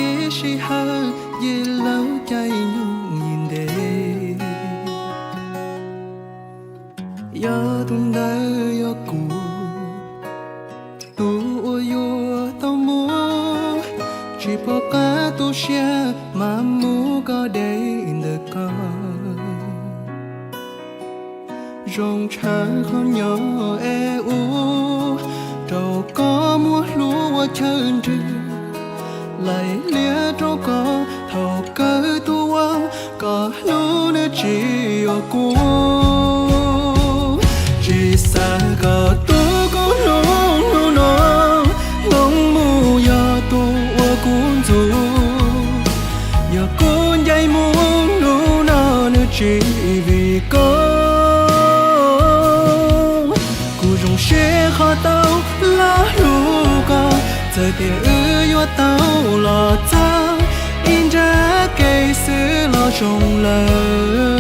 ib sij hawm, ces lawv caij nyoog ntev. Yog tus ntawd yog kuv, tus uas yuav tau muab, tsis pom qab tu siab mas muab koj dej ntawm ko. Zoo tshaj qhov nyob es ua rau koj muab hlub ua chaw nrwg, laim lias rau koj thaum kawg tus uas koj hlub nws tsis yuav kuv. Tsis xav kom tus koj hlub hnub no, hnub mus yog tus uas kuv ntxub. Yog kuv ncaim mus hnub no, nws tsis vim koj. Kuv zoo siab qhov tau los hlub koj, txawm tias wb yuav tau los txog ib nrab kev xwb los zoo lawm.